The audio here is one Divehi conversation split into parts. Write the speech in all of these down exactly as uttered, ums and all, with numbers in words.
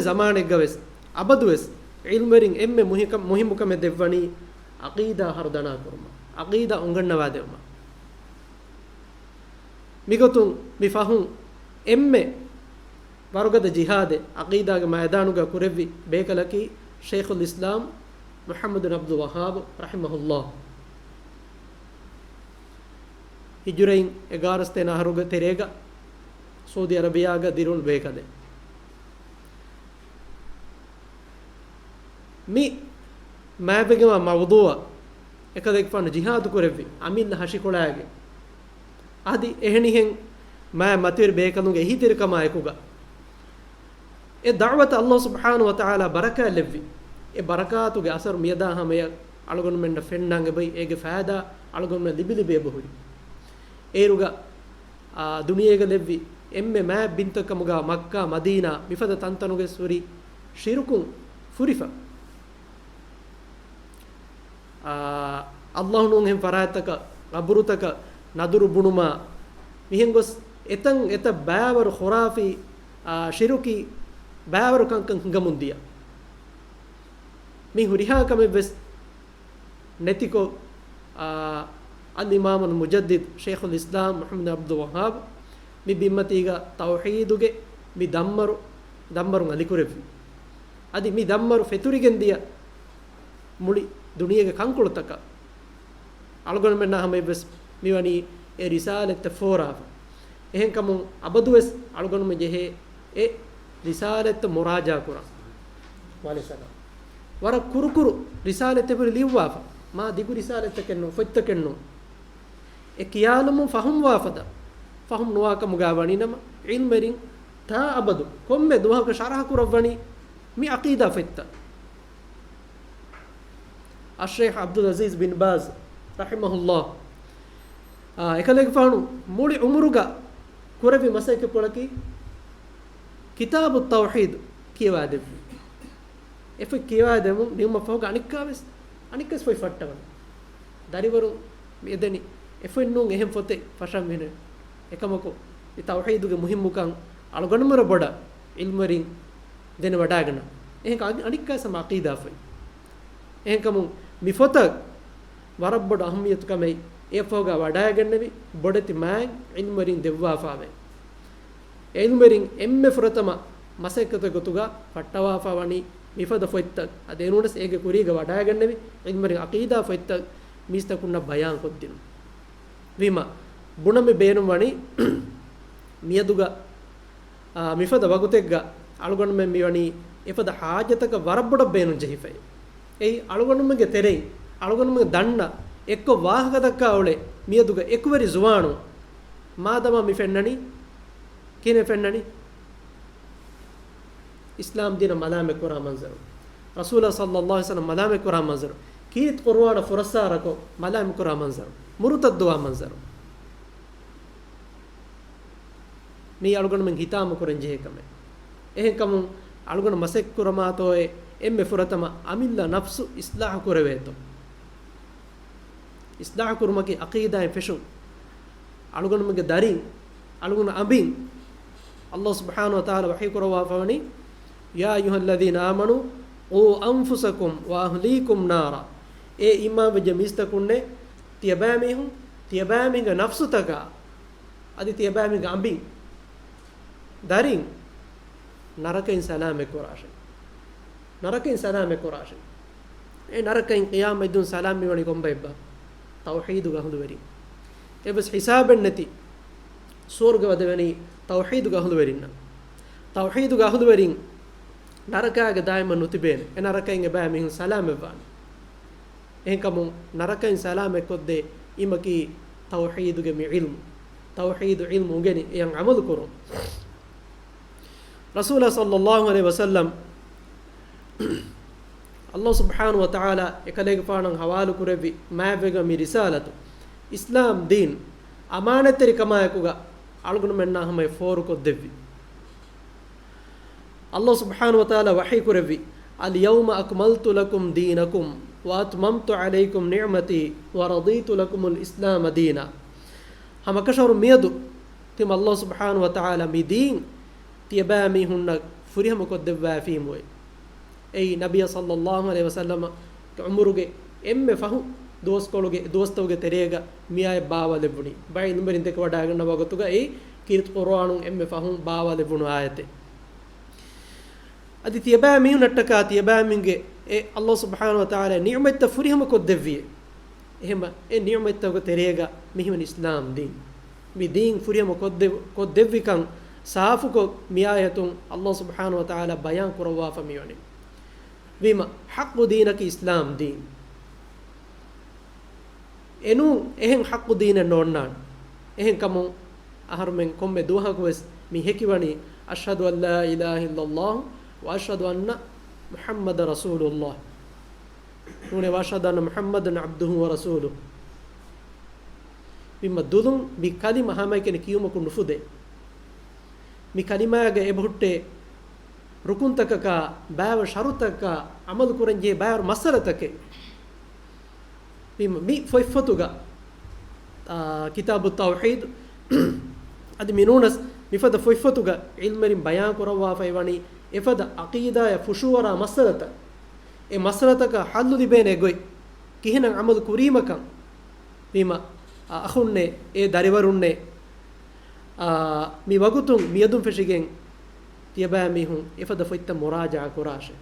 ޒަމާނެއްގަ ވެސް އަބަދު ވެސް ޢިލްމުވެރިން އެންމެ މުހިކަ-، މުހިއްމު ކަމެއް ދެއްވަނީ ޢަޤީދާ ހަރުދަނާ ކުރުމަށް، ޢަޤީދާ އުނގަންނަވާ ދެވުމަށް. މިގޮތުން މި ފަހުން އެންމެ ވަރުގަދަ ޖިހާދެއް ޢަޤީދާގެ މައިދާނުގަ ކުރެއްވި ބޭކަލަކީ ޝައިޚުލް އިސްލާމް މުޙައްމަދު ބިން ޢަބްދުލް ވައްހާބު ރަޙިމަހުﷲ. ހިޖުރައިން އެގާރަ ސަތޭކަ އަހަރުގެ ތެރޭގަ ސައޫދީ ޢަރަބިއްޔާގަ ދިރިއުޅުނު ބޭކަލެއް. މި މާތްވެގެންވާ މައުޟޫޢަށް އެކަލޭގެފާނު ޖިހާދު ކުރެއްވި އަމިއްލަ ހަށިކޮޅާގެ އަދި އެހެނިހެން މާތް މަތިވެރި ބޭކަލުންގެ އެހީތެރިކަމާ އެކުގަ އެ ދަޢުވަތަށް ﷲ ސުބްޙާނަހޫ ވަތަޢާލާ ބަރަކާތް ލެއްވި. އެ ބަރަކާތުގެ އަސަރު މިއަދާ ހަމަޔަށް އަޅުގަނޑުމެންނަށް ފެންނާން އެބައި، އޭގެ ފައިދާ އަޅުގަނޑުމެން ލިބި ލިބި އެބަހުރި. އޭރުގަ، އާ، ދުނިޔޭގަ ލެއްވި އެންމެ މާތް ބިންތައް ކަމުގަ މައްކާ، މަދީނާ މިފަދަ ތަންތަނުގެ ހުރި ޝިރުކުން ފުރިފަ. އާ، ﷲ ނޫން އެހެން ފަރާތްތަކަށް، ގަބުރުތަކަށް ނަދުރު ބުނުމާ، މިހެން ގޮސް އެތަން އެތައް ބައިވަރު ޚުރާފީ، އާ، ޝިރުކީ ބައިވަރު ކަންކަން ހިނގަމުން ދިޔަ. މި ހުރިހާ ކަމެއް ވެސް ނެތިކޮށް، އާ، އަލްއިމާމުލް މުޖައްދިދު ޝައިޚުލް އިސްލާމް މުޙައްމަދު ބިން ޢަބްދުލް ވައްހާބު މި ބިންމަތީގަ ތައުޙީދުގެ މި ދަންމަރު، ދަންމަރުން އަލިކުރެއްވި. އަދި މި ދަންމަރު ފެތުރިގެން ދިޔަ މުޅި ދުނިޔޭގެ ކަންކޮޅުތަކަށް އަޅުގަނޑުމެންނާ ހަމަޔަށްވެސް މިވަނީ އެ ރިސާލަތްތައް ފޯރާފަ. އެހެންކަމުން އަބަދުވެސް އަޅުގަނޑުމެން ޖެހޭ އެ ރިސާލަތްތައް މުރާޖާ ކުރަން. ވަރަށް ކުރުކުރު ރިސާލަތްތައް ހުރި ލިޔުއްވާފަ. މާ ދިގު ރިސާލަތްތަކެއް ނޫން، ފޮތްތަކެއް ނޫން. އެ ކިޔާލުމުން ފަހުމްވާ ފަދަ ފަހުމް ނުވާކަމުގަ ވަނީ ނަމަ، ޢިލްމުވެރިން ތާ އަބަދު ކޮންމެ ދުވަހަކު ޝަރަޙަ ކުރައްވަނީ މި ޢަޤީދާ ފޮތްތައް. އައްޝައިޚް ޢަބްދުލް ޢަޒީޒް ބިން ބާޒް ރަޙިމަހުﷲ، އާ، އެކަލޭގެފާނު މުޅި ޢުމުރުގަ ކުރެއްވި މަސައްކަތްޕުޅަކީ ކިތާބު ތައުޙީދު ކިޔަވާދެއްވި. އެ ފޮތް ކިޔަވާދެމުން ނިމުމަށް ފަހުގަ އަނެއްކާވެސް، އަނެއްކާވެސް ފޮތް ފައްޓަވަން. ދަރިވަރުން މި އެދެނީ އެ ފޮތް ނޫން އެހެން ފޮތެއް ފަށަން މިނެ. އެކަމަކު، މި ތައުޙީދުގެ މުހިއްމުކަން އަޅުގަނޑުމެން ބޮޑަށް ޢިލްމުވެރިން ދެނެވަޑައިގަންނަ. އެހެން އަނި-، އަނެއްކާވެސް ހަމަ ޢަޤީދާ ފޮތް. އެހެންކަމުން މި ފޮތަށް ވަރަށް ބޮޑު އަހައްމިޔަތު ކަމެއް އެ ފަހުގަ ވަޑައިގެންނެވި ބޮޑެތި މާތް ޢިލްމުވެރިން ދެއްވާފަވޭ. ޢިލްމުވެރިން އެންމެ ފުރަތަމަ މަސައްކަތެއް ގޮތުގަ ފައްޓަވާފަ ވަނީ މިފަދަ ފޮތްތައް. އަދި އެނޫނަސް އޭގެ ކުރީގަ ވަޑައިގެންނެވި ޢިލްމުވެރިން ޢަޤީދާ ފޮތްތައް މީސްތަކުންނަށް ބަޔާން ކޮށްދިނުން. ވީމަ، ބުނަމި ބޭނުން ވަނީ މިއަދުގަ، އާ، މިފަދަ ވަގުތެއްގަ އަޅުގަނޑުމެން މިވަނީ އެފަދަ ޙާޖަތަކަށް ވަރަށް ބޮޑަށް ބޭނުން ޖެހިފައި. އެއީ އަޅުގަނޑުމެންގެ ތެރެއިން އަޅުގަނޑުމެން ދަންނަ އެއްކޮށް ވާހަކަ ދައްކާ އުޅޭ މިއަދުގަ އެކުވެރި ޒުވާނުން މާދަމާ މި ފެންނަނީ، ކިހިނެއް ފެންނަނީ؟ އިސްލާމް ދީނަށް މަލާމަތް ކުރާ މަންޒަރު، ރަސޫލާ ޞައްލައްލާހު ޢަލައިހި ވަސައްލަމަ މަލާމަތް ކުރާ މަންޒަރު، ކީރިތި ޤުރުއާނަށް ފުރައްސާރަކޮށް މަލާމަތް ކުރާ މަންޒަރު، މުރުތައްދުވާ މަންޒަރު. މީ އަޅުގަނޑުމެން ހިތާމަ ކުރަން ޖެހޭ ކަމެއް. އެހެންކަމުން އަޅުގަނޑު މަސައްކަތް ކުރަމާތޯއޭ އެންމެ ފުރަތަމަ އަމިއްލަ ނަފްސު އިޞްލާޙު ކުރެވޭތޯ. އިޞްލާޙު ކުރުމަކީ ޢަޤީދާއިން ފެށުން. އަޅުގަނޑުމެންގެ ދަރިން، އަޅުގަނޑު އަނބިން، ﷲ ސުބްޙާނަހޫ ވަތަޢާލާ ވަޙީ ކުރައްވާފަވަނީ، "يا أيها الذين آمنوا قوا أنفسكم وأهليكم نارا." އޭ އީމާންވެއްޖެ މީސްތަކުންނޭ، ތިޔަބައިމީހުން، ތިޔަބައިމީހުންގެ ނަފްސުތަކާ، އަދި ތިޔަބައިމީހުންގެ އަނބިން، ދަރިން ނަރަކައިން ސަލާމަތް ކުރާށޭ. ނަރަކައިން ސަލާމަތް ކުރާށޭ. އެ ނަރަކައިން ޤިޔާމަތްދުން ސަލާމް މިވަނީ ކޮންބައެއްބާ؟ ތައުޙީދުގެ އަހުލުވެރިން. އެއްވެސް ހިސާބެއް ނެތި ސުވަރުގެ ވަދެވެނީ ތައުޙީދުގެ އަހުލުވެރިންނަށް. ތައުޙީދުގެ އަހުލުވެރިން ނަރަކާގެ ދާއިމަށް ނުތިބޭނެ. އެ ނަރަކައިން އެބައިމީހުން ސަލާމަތްވާނެ. އެހެންކަމުން ނަރަކައިން ސަލާމަތްކޮށްދޭ އިމަކީ ތައުޙީދުގެ މި ޢިލްމު. ތައުޙީދު ޢިލްމު އުނގެނި އެޔަށް ޢަމަލު ކުރުން. ރަސޫލާ ޞައްލައްލާހު ޢަލައިހި ވަސައްލަމް، ﷲ ސުބްޙާނަހޫ ވަތަޢާލާ އެކަލޭގެފާނަށް ޙަވާލު ކުރެއްވި މާތްވެގެންވާ މި ރިސާލަތު، އިސްލާމް ދީން، އަމާނަތްތެރިކަމާއެކުގަ އަޅުގަނޑުމެންނާ ހަމަޔަށް ފޯރުކޮށްދެއްވި. ﷲ ސުބްޙާނަހޫ ވަތަޢާލާ ވަޙީ ކުރެއްވި، "اليوم أكملت لكم دينكم وأتممت عليكم نعمتي ورضيت لكم الإسلام دينا." ހަމަކަށަވަރު މިއަދު ތިމަ ﷲ ސުބްޙާނަހޫ ވަތަޢާލާ މި ދީން ތިޔަބައިމީހުންނަށް ފުރިހަމަ ކޮށްދެއްވާފީމުއެވެ. އެއީ ނަބިޔާ ޞައްލައްލާހު ޢަލައިހި ވަސައްލަމަ ޢުމުރުގެ އެންމެ ފަހު ދުވަސްކޮޅުގެ ދުވަސްތަކުގެ ތެރޭގަ މިއާޔަތް ބާވާލެއްވުނީ. ބައެއް ޢިލްމުވެރިން ދެކެވަޑައިގަންނަވާ ގޮތުގަ އެއީ ކީރިތި ޤުރުއާނުން އެންމެ ފަހުން ބާވާލެއްވުނު އާޔަތެއް. އަދި ތިޔަބައިމީހުންނަށްޓަކާ ތިޔަބައިމީހުންގެ އެ ﷲ ސުބްޙާނަހޫ ވަތަޢާލާ ނިޢުމަތްތައް ފުރިހަމަ ކޮށްދެއްވިއެވެ. އެހެންމަ އެ ނިޢުމަތްތަކުގެ ތެރޭގަ މިހިމެން އިސްލާމް ދީން. މި ދީން ފުރިހަމަ ކޮށްދެ-، ކޮށްދެއްވިކަން ސާފުކޮށް މިއާޔަތުން ﷲ ސުބްޙާނަހޫ ވަތަޢާލާ ބަޔާން ކުރައްވާފަ މިވަނީ. ވީމަ ޙައްޤު ދީނަކީ އިސްލާމް ދީން. އެނޫން އެހެން ޙައްޤު ދީނެއް ނޯންނާނެ. އެހެންކަމުން އަހަރުމެން ކޮންމެ ދުވަހަކުވެސް މި ހެކިވަނީ، أشهد أن لا إله إلا الله وأشهد أن محمدا رسول الله. ނޫނޭ، وأشهد أن محمدا عبده ورسوله. ވީމަ ދުލުން މި ކަލިމަ ހަމައެކަނި ކިޔުމަކުން ނުފުދޭ. މި ކަލިމާގަ އެބަހުއްޓޭ ރުކުންތަކަކާ، ބައިވަރު ޝަރުތަކަކާ، ޢަމަލު ކުރަންޖެހޭ ބައިވަރު މައްސަލަތަކެއް. މި، މި ފޮތްފޮތުގަ، އާ، ކިތާބު ތައުޙީދު އަދި މިނޫނަސް މިފަދަ ފޮތްފޮތުގަ ޢިލްމުވެރިން ބަޔާން ކުރައްވާފައި ވަނީ އެފަދަ ޢަޤީދާޔަށް ފުށުއަރާ މައްސަލަތައް. އެ މައްސަލަތަކަށް ޙައްލު ލިބޭނެ ގޮތް، ކިހިނެއް ޢަމަލު ކުރީމަކަން. ވީމަ، އަ، އަޚުންނޭ، އޭ ދަރިވަރުންނޭ، އާ، މި ވަގުތުން މިއަދުން ފެށިގެން ތިޔަބައިމީހުން އެފަދަ ފޮތްތައް މުރާޖަޢާ ކުރާށޭ.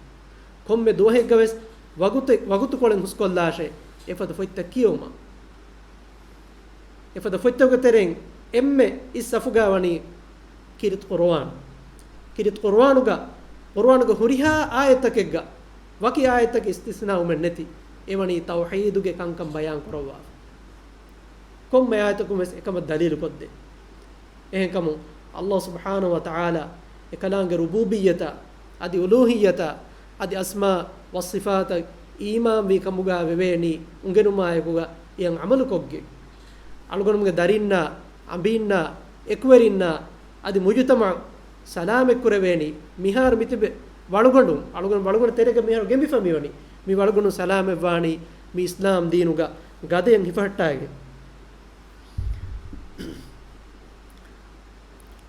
ކޮންމެ ދުވަހެއްގަވެސް ވަގުތެއް، ވަގުތުކޮޅެއް ހުސްކޮށްލާށޭ އެފަދަ ފޮތްތައް ކިޔެވުމަށް. އެފަދަ ފޮތްތަކުގެ ތެރެއިން އެންމެ އިސް ސަފުގަ ވަނީ ކީރިތި ޤުރުއާން. ކީރިތި ޤުރުއާނުގަ، ޤުރުއާނުގެ ހުރިހާ އާޔަތްތަކެއްގަ ވަކި އާޔަތްތަކެއް އިސްތިސްނާވުމެއް ނެތި، އެވަނީ ތައުޙީދުގެ ކަންކަން ބަޔާން ކުރައްވާފަ. ކޮންމެ އާޔަތަކުން ވެސް އެކަމަށް ދަލީލު ކޮށްދޭ. އެހެންކަމުން، ﷲ ސުބްޙާނަހޫ ވަތަޢާލާ އެކަލާނގެ ރުބޫބިއްޔަތާ، އަދި އުލޫހިއްޔަތާ، އަދި އަސްމާ ވައްޞިފާތަށް އީމާންވީ ކަމުގަ ވެވޭނީ އުނގެނުމާއެކުގަ އެއަށް ޢަމަލުކޮށްގެން. އަޅުގަނޑުމެންގެ ދަރިންނާ، އަނބީންނާ، އެކުވެރިންނާ، އަދި މުޖުތަމަޢު ސަލާމަތްކުރެވޭނީ، މިހާރު މިތިބެ ވަޅުގަނޑުން، އަޅުގަނޑު ވަޅުގަނޑު ތެރޭގަ މިހާރު ގެންފިފަ މިވަނީ، މި ވަޅުގަނޑު ސަލާމަތްވާނީ މި އިސްލާމް ދީނުގަ ގަދަޔަށް ހިފަހައްޓާގެން.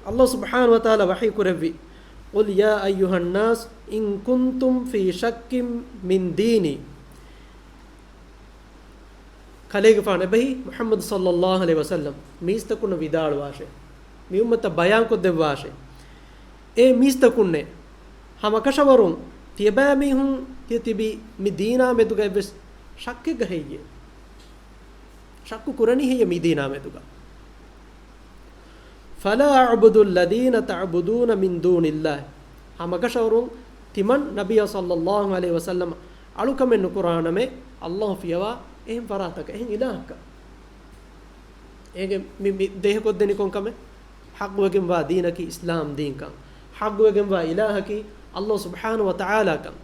ﷲ ސުބްޙާނަހޫ ވަތަޢާލާ ވަޙީ ކުރެއްވި، قل يا أيها الناس إن كنتم في شك من ديني. ކަލޭގެފާނު އެބަހީ މުޙައްމަދު ޞައްލައްލާހު ޢަލައިހި ވަސައްލަމް، މީސްތަކުންނަށް ވިދާޅުވާށޭ، މި އުއްމަތަށް ބަޔާންކޮށްދެއްވާށޭ. އޭ މީސްތަކުންނޭ، ހަމަކަށަވަރުން ތިޔަބައިމީހުން ތި ތިބީ މި ދީނާ މެދުގަ އެއްވެސް ޝައްކެއްގަ ހެއްޔޭ؟ ޝައްކު ކުރަނީ ހެއްޔޭ މި ދީނާ މެދުގަ؟ فلا أعبد الذين تعبدون من دون الله. ހަމަކަށަވަރުން ތިމަން ނަބިއްޔާ ޞައްލައްލާހު ޢަލައިހި ވަސައްލަމަ އަޅުކަމެއް ނުކުރާނަމޭ، ﷲ ފިޔަވާ އެހެން ފަރާތަކަށް، އެހެން އިލާހަކަށް. އޭގެ މި، މި ދޭހަކޮށްދެނީ ކޮންކަމެއް؟ ޙައްޤުވެގެންވާ ދީނަކީ އިސްލާމް ދީންކަން. ޙައްޤުވެގެންވާ އިލާހަކީ ﷲ ސުބްޙާނަހޫ ވަތަޢާލާކަން.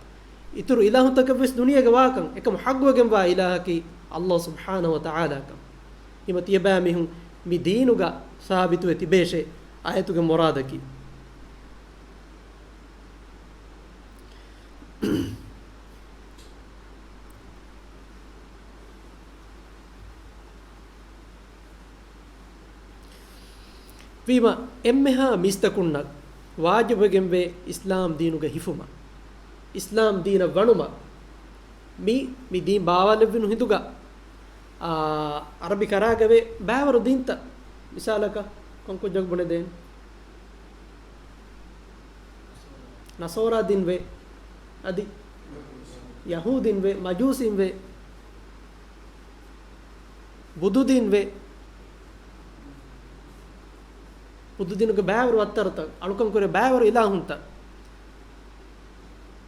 އިތުރު އިލާހުތަކެއްވެސް ދުނިޔޭގަ ވާކަން، އެކަމު ޙައްޤުވެގެންވާ އިލާހަކީ ﷲ ސުބްޙާނަހޫ ވަތަޢާލާކަން. ހިމަ ތިޔަބައިމީހުން މި ދީނުގަ ސާބިތުވެ ތިބޭށޭ. އާޔަތުގެ މުރާދަކީ. ވީމަ، އެންމެހާ މީސްތަކުންނަށް ވާޖިބުވެގެންވޭ އިސްލާމް ދީނުގަ ހިފުމަށް، އިސްލާމް ދީނަށް ވަނުމަށް. މި، މި ދީން ބާވާލެއްވިނު ހިނދުގަ، އާ، އަރަބި ކަރާގަވޭ ބައިވަރު ދީންތައް، މިސާލަކަށް ކޮން ކުއްޖަކު ބުނެދޭން؟ ނަޞާރާ ދީންވޭ، އަދި ޔަހޫދީންވޭ، މަޖޫސީންވޭ، ބުދުދީންވޭ. ބުދުދީނުގެ ބައިވަރު އައްތަރުތައް، އަޅުކަން ކުރޭ ބައިވަރު އިލާހުންތައް.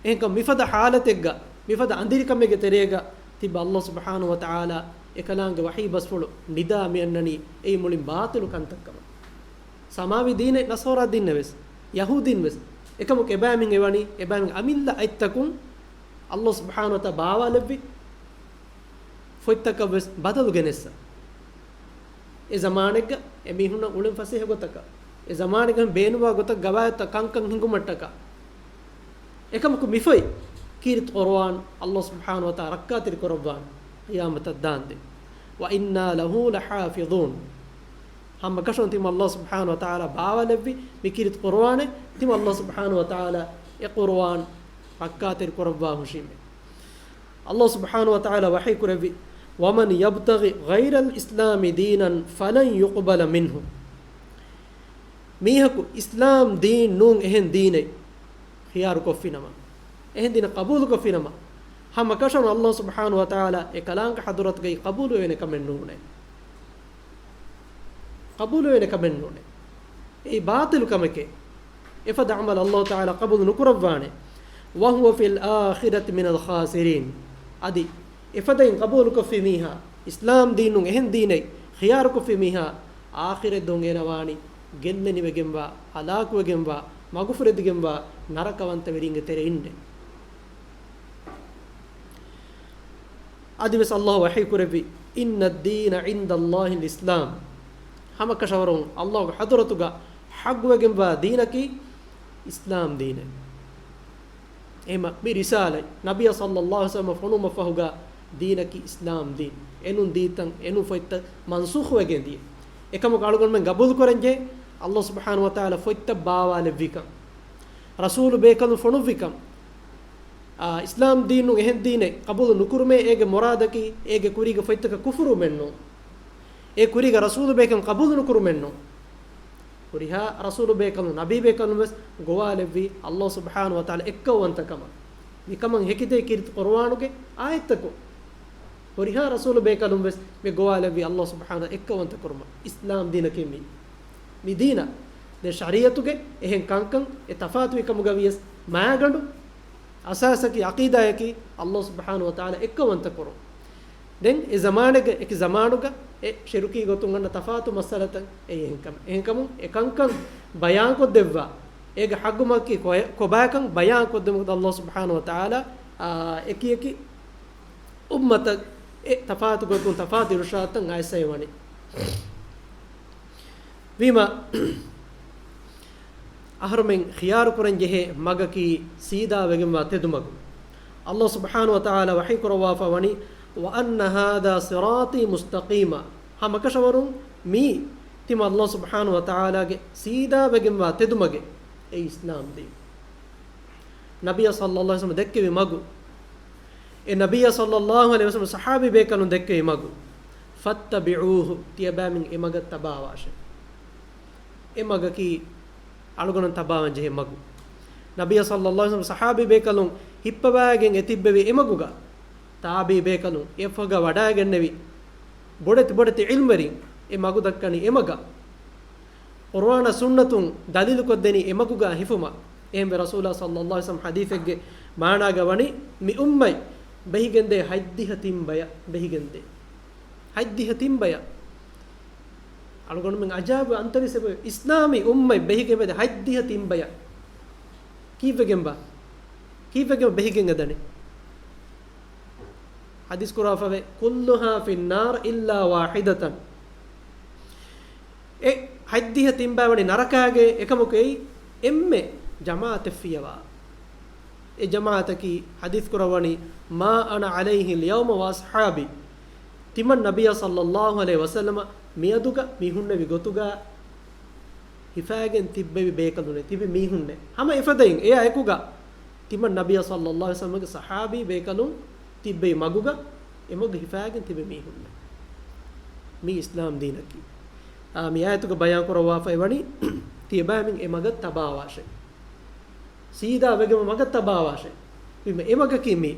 އެހެންކަމުން މިފަދަ ޙާލަތެއްގަ، މިފަދަ އަނދިރިކަމެއްގެ ތެރޭގަ ތިބި ﷲ ސުބްޙާނަހޫ ވަތަޢާލާ އެކަލާނގެ ވަޙީ ބަސްފުޅު ނިދާ މިއަންނަނީ އެއީ މުޅިން ބާޠިލު ކަންތައްކަމަށް. ސަމާވީ ދީނެއް، ނަޞާރާ ދީނެއް ވެސް، ޔަހޫދީން ވެސް، އެކަމަކު އެބައިމީހުން އެވަނީ، އެބައިމީހުން އަމިއްލަ އަތްތަކުން ﷲ ސުބްޙާނަހޫ ވަތަޢާލާ ބާވާލެއްވި ފޮތްތަކަށް ވެސް ބަދަލު ގެނެއްސަ. އެ ޒަމާނެއްގަ އެމީހުންނަށް އުޅެން ފަސޭހަ ގޮތަކަށް، އެ ޒަމާނެއްގަ ބޭނުންވާ ގޮތަށް ގަވާއިދުތައް ކަންކަން ހިނގުމަށްޓަކާ. އެކަމަކު މި ފޮތް ކީރިތި ޤުރުއާން ﷲ ސުބްޙާނަހޫ ވަތަޢާލާ ރައްކާތެރި ކުރައްވާނެ ޤިޔާމަތަށް ދާންދެން. وإنا له لحافظون. ހަމަކަށަވަރުން ތިމަން ﷲ ސުބްޙާނަހޫ ވަތަޢާލާ ބާވާލެއްވި މި ކީރިތި ޤުރުއާނެއް ތިމަން ﷲ ސުބްޙާނަހޫ ވަތަޢާލާ އެ ޤުރުއާން ރައްކާތެރި ކުރައްވާ ހުށީމޭ. ﷲ ސުބްޙާނަހޫ ވަތަޢާލާ ވަޙީ ކުރެއްވި، "وَمَنْ يَبْتَغِ غَيْرَ الْإِسْلَامِ دِينًا فَلَنْ يُقْبَلَ مِنْهُ." މީހަކު އިސްލާމް ދީން ނޫން އެހެން ދީނެއް ޚިޔާރުކޮށްފިނަމަ، އެހެން ދީނެއް ޤަބޫލުކޮށްފިނަމަ، ހަމަ ކަށަވަރުން ﷲ ސުބްޙާނަހޫ ވަތަޢާލާ އެ ކަލާނގެ ޙަޟްރަތުގައި ޤަބޫލުވެވޭނެ ކަމެއް ނޫނޭ. ޤަބޫލުވޭނެ ކަމެއް ނޫނޭ. އެއީ ބާޠިލު ކަމެކޭ. އެފަދަ ޢަމަލު ﷲ ތަޢާލާ ޤަބޫލު ނުކުރައްވާނެ. "وَهُوَ فِي الْآخِرَةِ مِنَ الْخَاسِرِينَ." އަދި އެފަދައިން ޤަބޫލުކޮށްފި މީހާ، އިސްލާމް ދީނުން އެހެން ދީނެއް ޚިޔާރުކޮށްފި މީހާ، އާޚިރަތް ދުވަހު އޭނަ ވާނީ ގެއްލެނިވެގެންވާ، ހަލާކުވެގެންވާ، މަގުފުރެދިގެންވާ، ނަރަކަވަންތަވެރިންގެ ތެރެއިންނޭ. އަދިވެސް ﷲ ވަޙީ ކުރެއްވި، "إِنَّ الدِّينَ عِنْدَ اللَّهِ الْإِسْلَامُ." ހަމަކަށަވަރުން ﷲގެ ޙަޟްރަތުގަ ޙައްޤުވެގެންވާ ދީނަކީ އިސްލާމް ދީނޭ. އެހެމަ މި ރިސާލަތް، ނަބިއްޔާ ޞައްލައްލާހު ޢަލައިހި ވަސައްލަމަ ފޮނުވުމަށްފަހުގަ ދީނަކީ އިސްލާމް ދީން. އެނޫން ދީތަން، އެނޫން ފޮތްތައް މަންސޫޚުވެގެން ދިޔަ. އެކަމަކު އަޅުގަނޑުމެން ޤަބޫލުކުރަންޖެހޭ، ﷲ ސުބްޙާނަހޫ ވަތަޢާލާ ފޮތްތައް ބާވާލެއްވިކަން، ރަސޫލު ބޭކަލުން ފޮނުއްވިކަން، އާ، އިސްލާމް ދީނުން އެހެން ދީނެއް ޤަބޫލު ނުކުރުމޭ އޭގެ މުރާދަކީ އޭގެ ކުރީގެ ފޮތްތަކަށް ކުފުރުވުމެއްނޫން. އޭ ކުރީގެ ރަސޫލު ބޭކަލުން ޤަބޫލު ނުކުރުމެއްނޫން. ހުރިހާ ރަސޫލު ބޭކަލުން، ނަބީ ބޭކަލުން ވެސް ގޮވާލެއްވި ﷲ ސުބްޙާނަހޫ ވަތަޢާލާ އެއްކައުވަންތަކަމަށް. މިކަމަށް ހެކިދޭ ކީރިތި ޤުރުއާނުގެ އާޔަތްތަކުން. ހުރިހާ ރަސޫލު ބޭކަލުން ވެސް މި ގޮވާލެއްވި ﷲ ސުބްޙާނަހޫ ވަތަޢާލާ އެއްކައުވަންތަ ކުރުމަށް. އިސްލާމް ދީނަކީ މީ. މި ދީނަށް ދެ ޝަރީޢަތުގެ އެހެން ކަންކަން އެ ތަފާތުވި ކަމުގަ ވިޔަސް މާގަނޑު އަސާސަކީ، ޢަޤީދާއަކީ، ﷲ ސުބްޙާނަހޫ ވަތަޢާލާ އެއްކައުވަންތަ ކުރުން. ދެން އެ ޒަމާނެއްގަ އެކި ޒަމާނުގަ އެ ޝިރުކީ ގޮތުން އަންނަ ތަފާތު މައްސަލަތައް އެއީ އެހެންކަމެއް. އެހެންކަމުން އެ ކަންކަން ބަޔާންކޮށްދެއްވާ، އޭގެ ޙައްޤު މަގަކީ ކޮ-، ކޮބާކަން ބަޔާންކޮށްދެމުގެ ﷲ ސުބްޙާނަހޫ ވަތަޢާލާ، އާ، އެކި އެކި އުއްމަތަށް އެ ތަފާތު ގޮތުން ތަފާތު އިރުޝާދުތައް އައިސްފައި ވަނީ. ވީމަ، އަހަރުމެން ޚިޔާރު ކުރަން ޖެހޭ މަގަކީ ސީދާ ވެގެންވާ ތެދުމަގު. ﷲ ސުބްޙާނަހޫ ވަތަޢާލާ ވަޙީ ކުރައްވާފަ ވަނީ، "وَأَنَّ هَذَا صِرَاطِي مُسْتَقِيمًا." ހަމަކަށަވަރުން މީ ތިމަ ﷲ ސުބްޙާނަހޫ ވަތަޢާލާގެ ސީދާ ވެގެންވާ ތެދުމަގެއް، އެއީ އިސްލާމް ދީން. ނަބިއްޔާ ޞައްލައްލާހު ޢަލައިހި ވަސައްލަމަ ދެއްކެވި މަގު، އެ ނަބިއްޔާ ޞައްލައްލާހު ޢަލައިހި ވަސައްލަމަ ޞަޙާބީ ބޭކަލުން ދެއްކެވި މަގު، "فَاتَّبِعُوهُ." ތިޔަބައިމީހުން އެ މަގަށް ތަބާވާށޭ. އެ މަގަކީ އަޅުގަނޑު ތަބާވަން ޖެހޭ މަގު. ނަބިއްޔާ ޞައްލައްލާހު ޢަލައިހި ވަސައްލަމަ ޞަޙާބީ ބޭކަލުން ހިއްޕަވައިގެން އެ ތިއްބެވި އެ މަގުގަ، ތާބިޢީ ބޭކަލުން އެފަހުގަ ވަޑައިގެންނެވި ބޮޑެތި ބޮޑެތި ޢިލްމުވެރިން އެ މަގު ދައްކަނީ އެ މަގަށް. ޤުރުއާނާ ސުންނަތުން ދަލީލުކޮށްދެނީ އެ މަގުގަ ހިފުމަށް. އެހެންވެ ރަސޫލާ ޞައްލައްލާހު ޢަލައިހި ވަސައްލަމަ ޙަދީޘެއްގެ މާނާގަ ވަނީ، މި އުއްމަތް ބެހިގެންދޭ ހަތްދިހަ ތިން ބަޔަށް ބެހިގެންދޭ. ހަތްދިހަ ތިން ބަޔަށް. އަޅުގަނޑުމެން އަޖައިބު އަންތަރީސް އެބަ އިސްލާމީ އުއްމަތް ބެހިގެން އެބަދޭ ހަތްދިހަ ތިން ބަޔަށް. ކީއްވެގެންބާ؟ ކީއްވެގެން ބެހިގެން އެދަނީ؟ ޙަދީޘް ކުރާފަވޭ، "كُلُّهَا فِي النَّارِ إِلَّا وَاحِدَةً." އެ ހަތްދިހަ ތިން ބަޔަށް ވަނީ ނަރަކާގެ، އެކަމަކު އެއީ އެންމެ ޖަމާޢަތެއް ފިޔަވާ. އެ ޖަމާޢަތަކީ ޙަދީޘް ކުރައްވަނީ، "مَا أَنَا عَلَيْهِ الْيَوْمَ وَأَصْحَابِي." ތިމަން ނަބިއްޔާ ޞައްލައްލާހު ޢަލައިހި ވަސައްލަމަ މިއަދުގަ މި ހުންނެވި ގޮތުގަ ހިފާގެން ތިއްބެވި ބޭކަލުންނޭ، ތިބި މީހުންނޭ. ހަމަ އެފަދައިން އެއާ އެކުގަ ތިމަން ނަބިއްޔާ ޞައްލައްލާހު ޢަލައިހި ވަސައްލަމަގެ ޞަޙާބީ ބޭކަލުން ތިއްބެވި މަގުގަ އެ މަގު ހިފާގެން ތިބި މީހުންނޭ. މީ އިސްލާމް ދީނަކީ. އާ، މި އާޔަތުގަ ބަޔާން ކުރައްވާފައި ވަނީ، ތިޔަބައިމީހުން އެ މަގަށް ތަބާވާށޭ. ސީދާ ވެގެން މަގަށް ތަބާވާށޭ. ވީމަ އެ މަގަކީ މީ.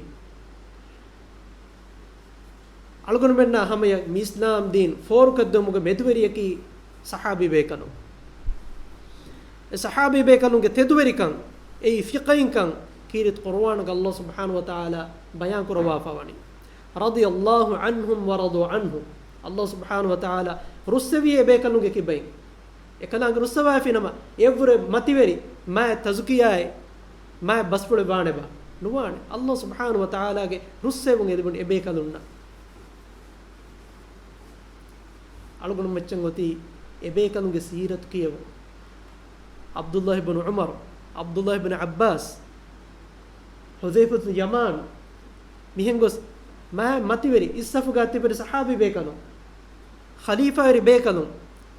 އަޅުގަނޑުމެންނާ ހަމަޔަށް މި އިސްލާމް ދީން ފޯރުކޮށްދެވުމުގެ މެދުވެރިޔަކީ ޞަޙާބީ ބޭކަލުން. އެ ޞަޙާބީ ބޭކަލުންގެ ތެދުވެރިކަން، އެއީ ފިޤަހީންކަން ކީރިތި ޤުރުއާނުގަ ﷲ ސުބްޙާނަހު ވަތަޢާލާ ބަޔާން ކުރައްވާފަ ވަނީ. "رَضِيَ اللَّهُ عَنْهُمْ وَرَضُوا عَنْهُ." ﷲ ސުބްޙާނަހު ވަތަޢާލާ ރުއްސެވި އެ ބޭކަލުންގެ ކިބައިން. އެކަލާނގެ ރުއްސަވާފިނަމަ، އެއަށްވުރެ މަތިވެރި، މާތް ތަޒުކިޔާއެއް، މާތް ބަސްފުޅެއް ވާނެބާ؟ ނުވާނެ. ﷲ ސުބްޙާނަހު ވަތަޢާލާގެ ރުއްސެވުން އެ ލިބުނީ އެ ބޭކަލުންނަށް. އަޅުގަނޑު މައްޗަށް އޮތީ އެ ބޭކަލުންގެ ސީރަތު ކިޔެވުން. ޢަބްދުﷲ ބިން ޢުމަރު، ޢަބްދުﷲ ބިން ޢައްބާސް، ޙުޛައިފަތު ބިން ޔަމާން، މިހެން ގޮސް މާތް މަތިވެރި އިސްސަފުގާ ތިބެރި ޞަޙާބީ ބޭކަލުން، ޚަލީފާވެރި ބޭކަލުން،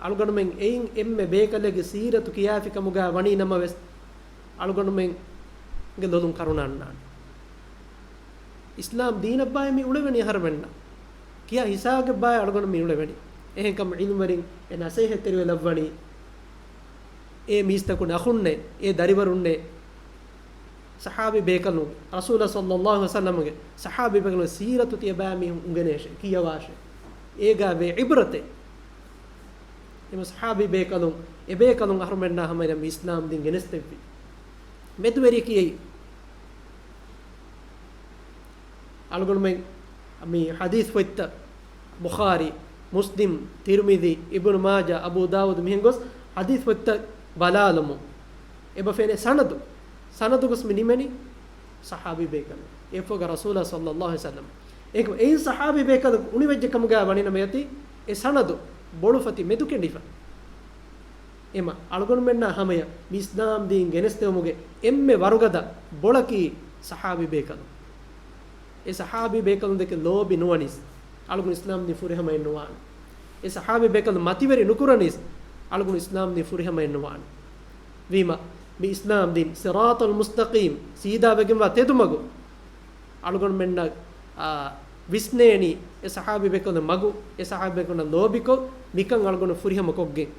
އަޅުގަނޑުމެން އެއިން އެންމެ ބޭކަލެއްގެ ސީރަތު ކިޔާފި ކަމުގާ ވަނީ ނަމަވެސް، އަޅުގަނޑުމެން ގެ ލޮލުން ކަރުނަ އަންނާނެ. އިސްލާމް ދީނަށްބާއޭ މި އުޅެވެނީ އަހަރުމެންނަށް. ކިޔާ ހިސާބެއްބާއޭ އަޅުގަނޑު މި އުޅެވެނީ. އެހެންކަމުން ޢިލްމުވެރިން އެ ނަސޭހަތްތެރިވެލައްވަނީ. އޭ މީސްތަކުން އަޚުންނޭ، އޭ ދަރިވަރުންނޭ، ޞަޙާބީ ބޭކަލުން، ރަސޫލާ ޞައްލައްލާހު ޢަލައިހި ވަސައްލަމްގެ ޞަޙާބީ ބޭކަލުން ސީރަތު ތިޔަބައި މީހުން އުނގެނޭށޭ، ކިޔަވާށޭ. އޭގާ ވޭ ޢިބްރަތެއް. އެމަ ޞަޙާބީ ބޭކަލުން، އެބޭކަލުން އަހަރުމެންނާ ހަމަޔަށް މި އިސްލާމް ދީން ގެނެސްދެއްވި. މެދުވެރިޔަކީ އެއީ. އަޅުގަނޑުމެން މި ޙަދީޘް ފޮތްތައް، ބުޚާރީ، މުސްލިމް، ތިރްމިޛީ، އިބްނު މާޖާ، އަބޫ ދާވޫދު މިހެން ގޮސް ޙަދީޘް ފޮތްތައް ބަލާލުމުން އެބަ ފެނޭ ސަނަދު. ސަނަދު ގޮސް މި ނިމެނީ ޞަޙާބީ ބޭކަލުން. އެއަށްފަހުގަ ރަސޫލާ ޞައްލައްލާހު ޢަލައިހި ވަސައްލަމް. އެކަމް އެއިން ޞަޙާބީ ބޭކަލުން އުނިވެއްޖެ ކަމުގަ ވަނީ ނަމަ އޭތި އެ ސަނަދު ބޮޅުފަތި މެދުކެނޑިފަ. އެމަ އަޅުގަނޑުމެންނާ ހަމަޔަށް މި އިސްލާމް ދީން ގެނެސްދެވުމުގެ އެންމެ ވަރުގަދަ ބޮޅަކީ ޞަޙާބީ ބޭކަލުން. އެ ޞަޙާބީ ބޭކަލުން ދެކެ ލޯބި ނުވަނީސް، އަޅުގަނޑު އިސްލާމް ދީން ފުރިހަމައެއް ނުވާނެ. އެ ޞަޙާބީ ބޭކަލުން މަތިވެރި ނުކުރަނީސް، އަޅުގަނޑު އިސްލާމް ދީން ފުރިހަމައެއް ނުވާނެ. ވީމަ، މި އިސްލާމް ދީން ޞިރާޠަލް މުސްތަޤީމް، ސީދާ ވެގެންވާ ތެދުމަގު، އަޅުގަނޑުމެންނަށް، އާ، ވިސްނޭނީ އެ ޞަޙާބީ ބޭކަލުން މަގު، އެ ޞަޙާބީ ބޭކަލުން ލޯބިކޮށް، މިކަން އަޅުގަނޑު ފުރިހަމަ ކޮށްގެން.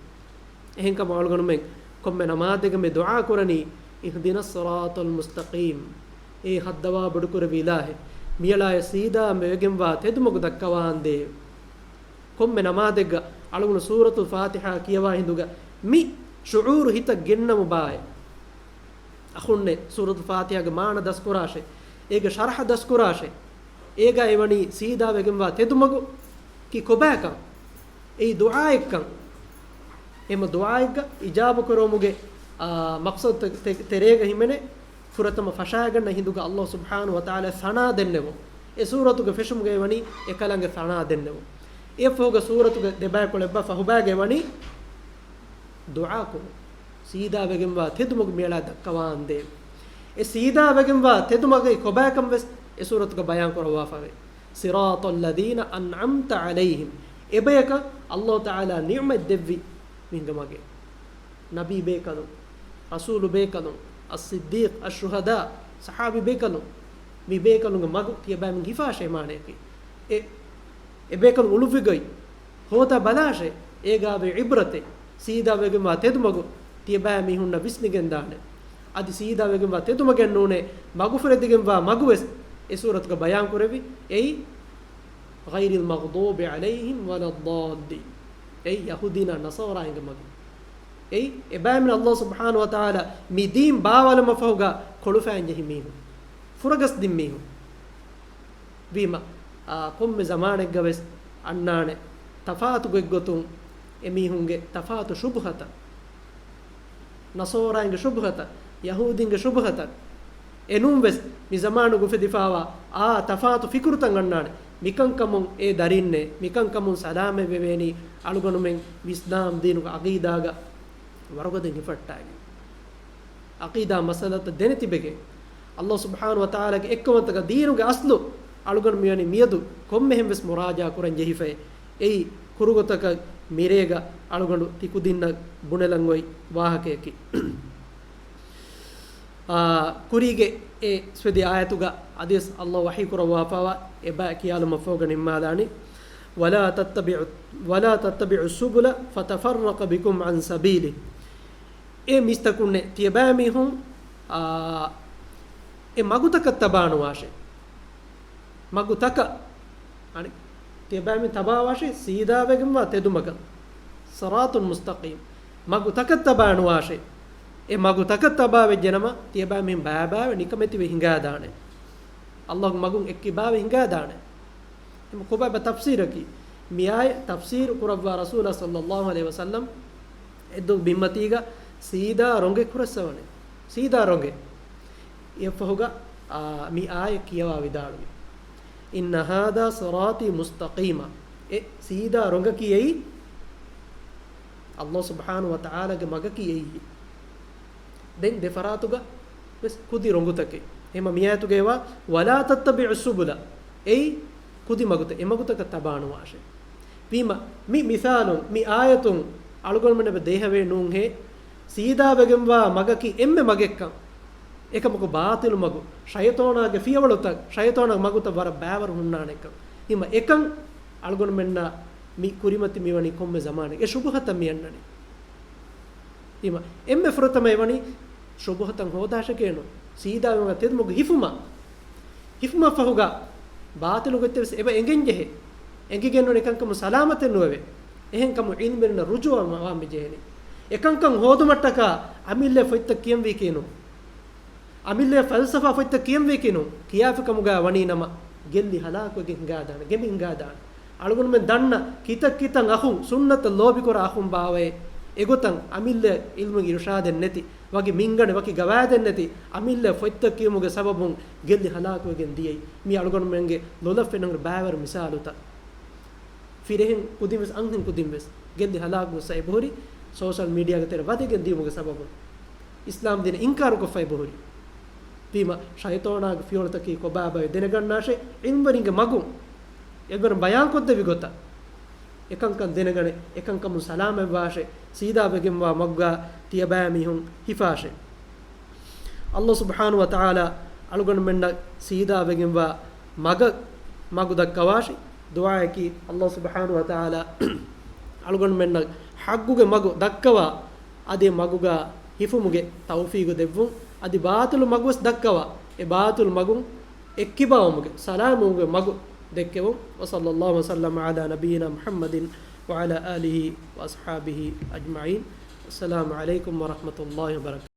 އެހެންކަމުން އަޅުގަނޑުމެން ކޮންމެ ނަމާދެއްގަ މި ދުޢާ ކުރަނީ، اهدنا الصراط المستقيم. އޭ ހައްދަވާ ބޮޑުކުރެއްވި އިލާހޭ، މިއަޅާއަށް ސީދާ ވެގެންވާ ތެދުމަގު ދައްކަވާނދޭ. ކޮންމެ ނަމާދެއްގަ އަޅުގަނޑު ސޫރަތުލް ފާތިޙާ ކިޔަވާ ހިނދުގަ މި ޝުޢޫރު ހިތަށް ގެންނަމު ބާއޭ. އަޚުންނޭ ސޫރަތުލް ފާތިޙާގެ މާނަ ދަސްކުރާށޭ. އޭގެ ޝަރަޙަ ދަސްކުރާށޭ. އޭގަ އެވަނީ ސީދާ ވެގެންވާ ތެދުމަގު ކި ކޮބާކަން. އެއީ ދުޢާއެއްކަން. އެމަ ދުޢާއެއްގަ އިޖާބަ ކުރެވުމުގެ، އާ، މަޤްޞަދު ތެ-، ތެ-، ތެރޭގަ ހިމެނޭ ފުރަތަމަ ފަށާގަންނަ ހިނދުގަ ﷲ ސުބްޙާނަހޫ ވަތަޢާލާ ސަނާ ދެންނެވުން. އެ ސޫރަތުގެ ފެށުމުގައި ވަނީ އެކަލާނގެ ސަނާ ދެންނެވުން. އެއަށްފަހުގަ ސޫރަތުގެ ދެބައިކުޅަ އެއްބަ ފަހުބައިގައި ވަނީ ދުޢާ ކުރުން. ސީދާ ވެގެންވާ ތެދުމަގު މިއަޅާ ދައްކަވާނދޭ. އެ ސީދާ ވެގެންވާ ތެދުމަގައި ކޮބާކަން ވެސް އެ ސޫރަތުގަ ބަޔާން ކުރައްވާފަވޭ. صراط الذين أنعمت عليهم. އެބަޔަކަށް ﷲ ތަޢާލާ ނިޢުމަތް ދެއްވި މިހިނގަ މަގޭ. ނަބީ ބޭކަލުން، ރަސޫލު ބޭކަލުން، އައްޞިއްދީޤް، އައްޝުހަދާ، ޞަޙާބީ ބޭކަލުން، މި ބޭކަލުންގެ މަގު ތިޔަބައިމީހުން ހިފާށޭ މާނަޔަކީ. އެ، އެ ބޭކަލުން އުޅުއްވިގޮތް ހޯދާ ބަލާށޭ، އޭގާވޭ ޢިބްރަތެއް، ސީދާ ވެގެންވާ ތެދުމަގު ތިޔަބައިމީހުންނަށް ވިސްނިގެންދާނެ. އަދި ސީދާ ވެގެންވާ ތެދުމަގެއް ނޫނޭ، މަގުފުރެދިގެންވާ މަގުވެސް އެ ސޫރަތުގަ ބަޔާންކުރެއްވި. އެއީ غير المغضوب عليهم ولا الضالين. އެއީ ޔަހޫދީންނާ ނަޞާރާއިންގެ މަގު. އެއީ އެބައިމީހުން ﷲ ސުބްޙާނަހޫ ވަތަޢާލާ މި ދީން ބާވާލުމަށްފަހުގަ ކޮޅުފައިން ޖެހި މީހުން. ފުރަގަސްދިން މީހުން. ވީމަ، އާ، ކޮންމެ ޒަމާނެއްގަވެސް އަންނާނެ ތަފާތު ގޮތްގޮތުން އެމީހުންގެ ތަފާތު ޝުބުހަތައް. ނަޞާރާއިންގެ ޝުބުހަތައް، ޔަހޫދީންގެ ޝުބުހަތައް. އެނޫންވެސް މި ޒަމާނުގަ އުފެދިފާވާ އާ ތަފާތު ފިކުރުތައް އަންނާނެ. މިކަންކަމުން އޭ ދަރީންނޭ، މިކަންކަމުން ސަލާމަތްވެވޭނީ އަޅުގަނޑުމެން މި އިސްލާމް ދީނުގެ ޢަޤީދާގަ ވަރުގަދަ ހިފައްޓާގެން. ޢަޤީދާ މައްސަލަތައް ދެނެތިބެގެން، ﷲ ސުބްޙާނަހޫ ވަތަޢާލާގެ އެއްކަމަށްޓަކާ ދީނުގެ އަސްލު އަޅުގަނޑު މިވަނީ މިއަދު ކޮންމެހެން ވެސް މުރާޖާ ކުރަން ޖެހިފައި. އެއީ ކުރުގޮތަކަށް މިރޭގަ އަޅުގަނޑު ތިކުދިންނަށް ބުނެލަން އޮތް ވާހަކަޔަކީ. އާ، ކުރީގެ އެ ސްވެދި އާޔަތުގަ އަދިވެސް ﷲ ވަޙީ ކުރައްވާފާވާ އެބަ ކިޔާލުމަށްފަހުގަ ނިންމާލާނީ، ولا تتبعوا، ولا تتبعوا السبل فتفرق بكم عن سبيله. އޭ މީސްތަކުންނޭ، ތިޔަބައިމީހުން، އާ، އެ މަގުތަކަށް ތަބާނުވާށޭ. މަގުތަކަށް، އަނެއް، ތިޔަބައިމީހުން ތަބާވާށޭ، ސީދާވެގެންވާ ތެދުމަގަށް. صراط مستقيم. މަގުތަކަށް ތަބާނުވާށޭ. އެ މަގުތަކަށް ތަބާވެއްޖެނަމަ، ތިޔަބައިމީހުން ބައިބައިވެ ނިކަމެތިވެ ހިނގާދާނެ. ﷲގެ މަގުން އެއްކިބާވެ ހިނގާދާނެ. އެމަ ކޮބާބަ ތަފްސީރަކީ؟ މިއާޔަތް ތަފްސީރު ކުރައްވާ ރަސޫލާ ޞައްލައްލާހު ޢަލައިހި ވަސައްލަމް އެއްދު ބިންމަތީގަ ސީދާ ރޮނގެއް ކުރައްސަވަނެ. ސީދާ ރޮނގެއް. އެއަށްފަހުގަ، އާ، މި އާޔަތް ކިޔަވާ ވިދާޅުވި، إن هذا صراطي مستقيما. އެ ސީދާ ރޮނގަކީ އެއީ ﷲ ސުބްޙާނަހޫ ވަތަޢާލާގެ މަގަކީ އެއީ. ދެން ދެ ފަރާތުގަ ވެސް ކުދި ރޮނގުތަކެއް. އެހެމަ މިއާޔަތުގައިވާ، ولا تتبعوا السبل. އެއީ ކުދި މަގުތައް، އެ މަގުތަކަށް ތަބާނުވާށޭ. ވީމަ، މި މިސާލުން، މި އާޔަތުން އަޅުގަނޑުމެންނަށް ދޭހަވޭ ނޫންހޭ، ސީދާވެގެންވާ މަގަކީ އެންމެ މަގެއްކަން. އެކަމަކު ބާޠިލު މަގު، ޝައިޠާނާގެ ފިޔަވަޅުތައް، ޝައިޠާނާގެ މަގުތައް ވަރަށް ބައިވަރު ހުންނާނެ އެކަން. ހިމަ އެކަން އަޅުގަނޑުމެންނަށް މި ކުރިމަތި މިވަނީ ކޮންމެ ޒަމާނެއް އެ ޝުބުހަތައް މި އަންނަނީ. ހިމަ އެންމެ ފުރަތަމަ އެވަނީ ޝުބުހަތައް ހޯދާށެކޭނު، ސީދާވެގެން ތެދުމަގު ހިފުމަށް. ހިފުމަށްފަހުގަ ބާޠިލު ގޮތްތެއް ވެސް އެބަ އެނގެން ޖެހޭ. އެނގިގެން ނޫން އެކަންކަމުން ސަލާމަތެއް ނުވެވޭ. އެހެންކަމުން ޢިލްމުވެރިންނަށް ރުޖޫޢަ ވާން މި ޖެހެނީ. އެކަންކަން ހޯދުމަށްޓަކާ އަމިއްލަ ފޮތްތައް ކިޔަންވީކީނު. އަމިއްލަ ފަލްސަފާ ފޮތްތައް ކިޔަންވީކީނު. ކިޔާފިކަމުގަ ވަނީ ނަމަ ގެއްލި ހަލާކުވެގެން ހިނގާދާނެ، ގެނބި ހިނގާދާނެ. އަޅުގަނޑުމެން ދަންނަ ކިތައް ކިތައް އަޚުން، ސުންނަތަށް ލޯބިކުރާ އަޚުން ބާވައޭ، އެގޮތަށް އަމިއްލަ ޢިލްމުގެ އިރުޝާދެއް ނެތި، ވަކި މިންގަނޑެއް، ވަކި ގަވާއިދެއް ނެތި، އަމިއްލަ ފޮތްތައް ކިޔުމުގެ ސަބަބުން ގެއްލި ހަލާކުވެގެން ދިޔައީ. މީ އަޅުގަނޑުމެންގެ ލޮލަށް ފެންނަން ބައިވަރު މިސާލުތައް. ފިރިހެން ކުދިން ވެސް، އަންހެން ކުދިން ވެސް ގެއްލި ހަލާކު ވެސް އެބަހުރި، ސޯޝަލް މީޑިއާގެ ތެރެ ވަދެގެން ދިޔުމުގެ ސަބަބުން. އިސްލާމް ދީނަށް އިންކާރުކޮށްފަ އެބަހުރި. ވީމަ ޝައިޠާނާގެ ފިޔަވަޅުތަކީ ކޮބާބައެއް ދެނެގަންނާށޭ، ޢިލްމުވެރިންގެ މަގުން އެއްވަރުން ބަޔާންކޮށްދެއްވި ގޮތަށް. އެކަންކަން ދެނެގަނެ، އެކަންކަމުން ސަލާމަތްވާށޭ، ސީދާވެގެންވާ މަގުގަ ތިޔަބައިމީހުން ހިފާށޭ. ﷲ ސުބްޙާނަހޫ ވަތަޢާލާ އަޅުގަނޑުމެންނަށް ސީދާވެގެންވާ މަގަށް، މަގު ދައްކަވާށި. ދުޢާއަކީ ﷲ ސުބްޙާނަހޫ ވަތަޢާލާ އަޅުގަނޑުމެންނަށް ޙައްޤުގެ މަގު ދައްކަވާ، އަދި މަގުގަ ހިފުމުގެ ތައުފީގު ދެއްވުން، އަދި ބާޠިލު މަގުވެސް ދައްކަވާ، އެ ބާޠިލު މަގުން އެއްކިބާވުމުގެ، ސަލާމަތްވުމުގެ މަގު ދެއްކެވުން. وصلى الله وسلم على نبينا محمد وعلى آله وأصحابه أجمعين. السلام عليكم ورحمة الله وبركاته.